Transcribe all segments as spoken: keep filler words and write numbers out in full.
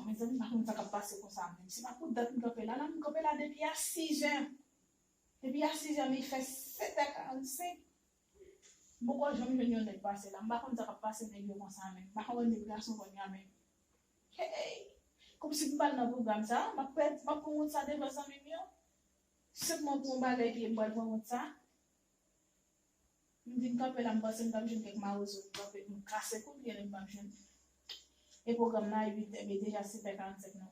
Mezanmi, m pa konn sa k ap pase konsa menm. Se pa pou dat m kanpe la, la m kanpe la depi a sizè. Depi a sizè, men fè setè karannsenk. M poko janm jwenn yon nèg pase la. M pa konn sa k ap pase nèg yo konsa menm. M pa konn wè nèg gason kounye a menm. Hey! Kòmsi m pa al nan pwogram sa, m ap pèdi, m ap pran wont sa devan zanmi m yo. Senpman pou yon bagay ki m pral pran wont sa. M vin kanpe la, m panse m t ap jwenn kèk mawozo, m kanpe, m kase koulye, m p ap jwenn. E pwogram nan a uit è, men deja setè karannsenk non.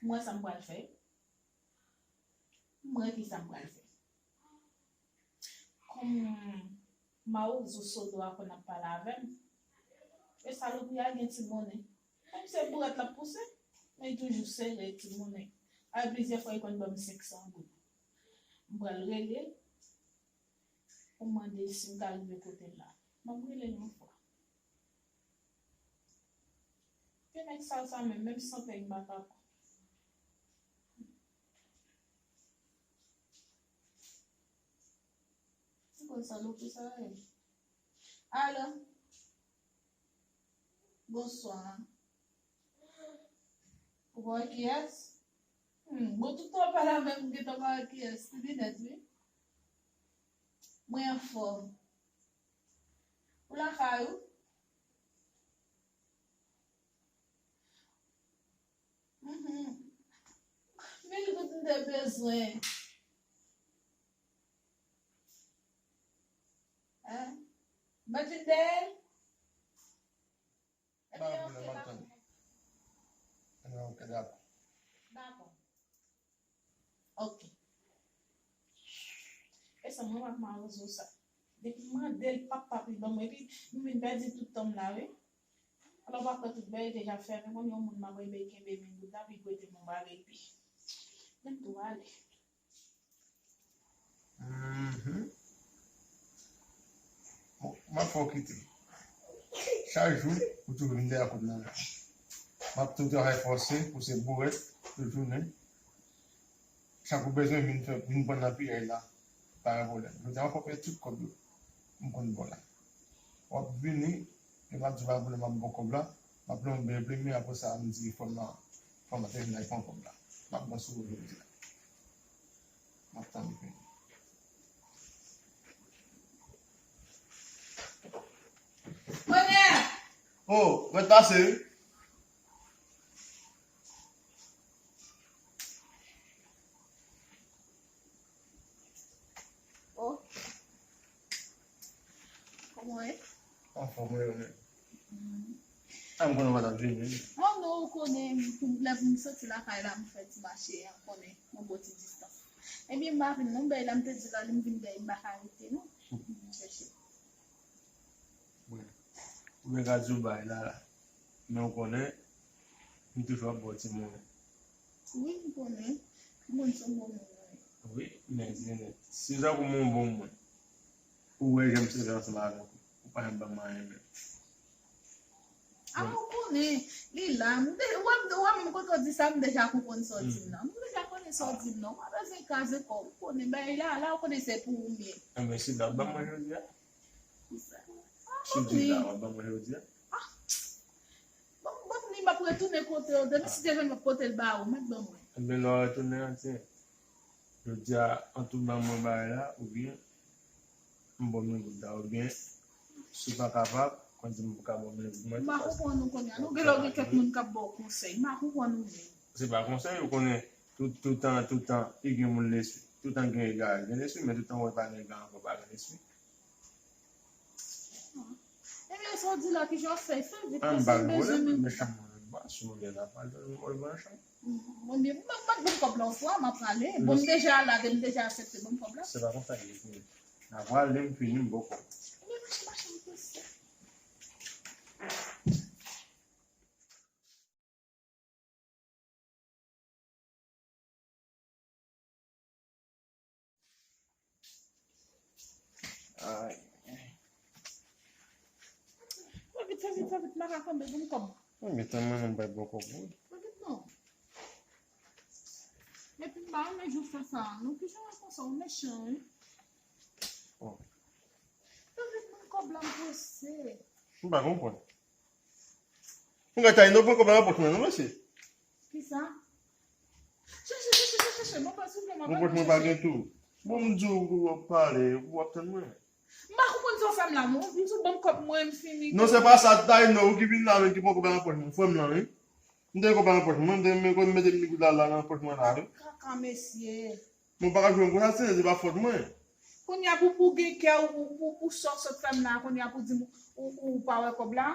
M wè sa m pral fè. M wè kisa m pral fè. Kòm mawozo sodo a konn ap pale avè m, e salopri a gen ti monnen. Menm se bourèt l ap pouse, men li toujou sere ti monnen. Ay, plizyè fwa, li konn ban m senk san goud. M pral rele l pou m mande l si m ka rive kote l la. M ap rele l yon fwa. Ke nèg sal sa menm, menm san pèy m pa ka pran. M konn sa lopi sa ye. Alo. Bonswa. Ou pa wè kiyès? Hmm, bon, tout tan w ap pale avè m, m gentan pa wè kiyès. Se linèt, wi. Mwen anfòm. Ou lakay ou? Mhm. Mil goud m te bezwen. Hein? Mwen vin dèyè l? Ebyen, ok, pa pwoblèm, m ap tann. Ebyen, ok, dakò. Dakò. Ok. E sa mwen ak mawozo sa. Depi m mande l, p ap, p ap, li ban mwen. Epi, m vin pèdi tout tan m la, wi. Alò, pa kwè tout bagay deja fèmen. Konn yon moun m ap rele, kenbe men goud la, pi prete m yon bagay, pi. Men m tou ale. Mhm. Bon, m ap fè w kite. Chak jou, ou toujou vin dèyè kòb nan men. M ap tou travay fòse pou se bourèt tout jounen. Chak ou bezwen vin fè, vin pran nan piyay la, pa gen pwoblèm. Jodi a, m ap fè w pèdi tout kòb yo. M konn ba w la. W ap vini, e m ap di w pa gen pwoblèm, m ap ba w kòb la. M ap lonbe, lonbe, men apre sa, m di fò m, fò m te vin al pran kòb la. M ap ba w sou ou jodi a. M ap tann li vini. Kounye a! Oh, mwen pase, wi. Oh. Kòman w ye? Anfòm, wi, wi. Mm. A, m konnen w pa t ap vini. Oh non, ou konnen, pou, lè pou m soti lakay la, m fè ti mache, ou konnen, yon bon ti distans. Ebyen, m pa vin non, bèy la, m te di w la, lè m vin bèy, m pa ka rete non. M chèche. Bon. Ou byen ka di w bay la, la. Men w konnen, m toujou ap ba w ti monnen. Wi, m konnen. M konn se yon bon moun ou ye. Wi, men di nèt. Si jan kòm yon bon moun, ou wè jan m sere ansanm avèk ou, ou pa janm ban m anyen menm. A, ou konnen, li la, m de-, ou wè m, ou wè m kote w di sa, m deja konprann sa w di m nan. M deja konnen sa w di m nan. Ou pa bezwen kraze kò w, ou konnen bagay la, la, ou konnen se pou ou m ye. Enben, si la, ban m mwen jodi a. Kisa? Si w di la, w ap ban mwen jodi a? Ah. Ban m, ban m li, m ap retounen kote w. Demen si Dye vle, m ap pote l ba ou. Mèt ban mwen. Enben, lè w retounen an, tiens. Jodi a, an tou ban mwen bagay la, oubyen m ba w mil goud la, oubyen, si w pa kapab, konn di m pou ka ba w mil goud mwen tou. M pa konprann ou kounye a. Nou gen lè gen kèk moun k ap ba w konsèy. M pa konprann ou menm. Se pa konsèy, ou konnen, tout, tout tan, tout tan, e gen moun leswi. Tout tan gen egare, gen leswi, men tout tan w wè pa gen egare ankò, pa gen leswi. Ebyen, sa w di la, kijan w ap fè? Fè vit, paske m bezwen menm. Mechan mwen, mwen, si mwen gen la, pa l ban mwen chanm. Mwen, mwen, mwen, mwen, mwen, kòb la yon fwa, m ap prale. Bon, m deja la, m deja aksepte, ban m kòb la. Se pa konsa l ye, fini. N a prale, m fini, m ba w kòb. Ebyen, mache, mache, m prese. Ay. Fè vit, fè vit, fè vit, m pa ka kanpe pou m kòb. Mwen gentan mande m bay bò kòb ou. Fè vit non. Epi m pa renmen jan w fè sa a non. Kijan w konsa, w mechan wi. Oh. Fè vit ban m kòb la, m prese. M pa konprann. Mwen gade Taïno pran kòb la nan pòch mwen, non, mesye. Kisa? Chèche, chèche, chèche, chèche. Bon, pa souple, mwen Mwen pòch mwen pa gen tou. Bon, m di w pou w ap pale, pou w ap tann mwen. M pa konprann sa w fè m la, non. M sou ban m kòb mwen, m fini. Non, se pa sa, Taïno, ou ki vin la, men ki pran kòb la nan pòch mwen. Frè m lan, wi. M te gen kòb la nan pòch mwen, m te men kòm mete m goud la, la nan pòch mwen la, wi. Kaka, mesye. Mwen pa ka jwe konsa, se, se pa fòt mwen. Kounye a pou, pou gen kè, ou, ou, ou, ou sòt, sòt fè m la, kounye a pou di m, ou, ou pa wè kòb la.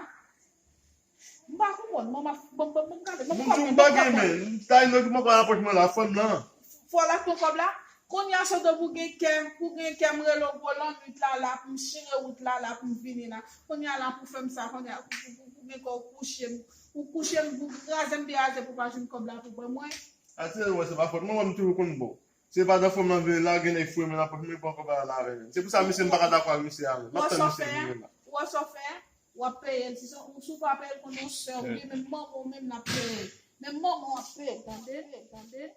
M pa konprann, mwen, m ap, bon, bon, bon, gade, bon, Mwen di w m pa gen, men. Taïno ki pran kòb la nan pòch mwen la, frè m lan. Fò la pran kòb la. Kounye a, sòt pou gen kè, pou gen kè, m rele w gwo lannwit la, la, pou m chire wout la, la, pou m vini la. Kounye a, la, pou fè m sa, kounye a, pou, pou, pou, pou gen kè w kouche m, ou kouche m, pou kraze m, deraze, pou pa jwenn kòb la, pou ban mwen. Ase, wè, se pa fòt mwen, wè, m toujou konn bon. Se pa nan fòm nan vini la, gen nèg foure men nan pòch mwen, pran kòb la la avè m. Se pou sa, mesye, m pa ka dakò ak mesye a, men. M ap tann mesye vini la. Ou wè sa w fè? W ap peye l. Si se, si w pa peye l, konn yon sè w, oubyen menm manman w menm l ap peye. Menm manman w ap peye, tande, tande.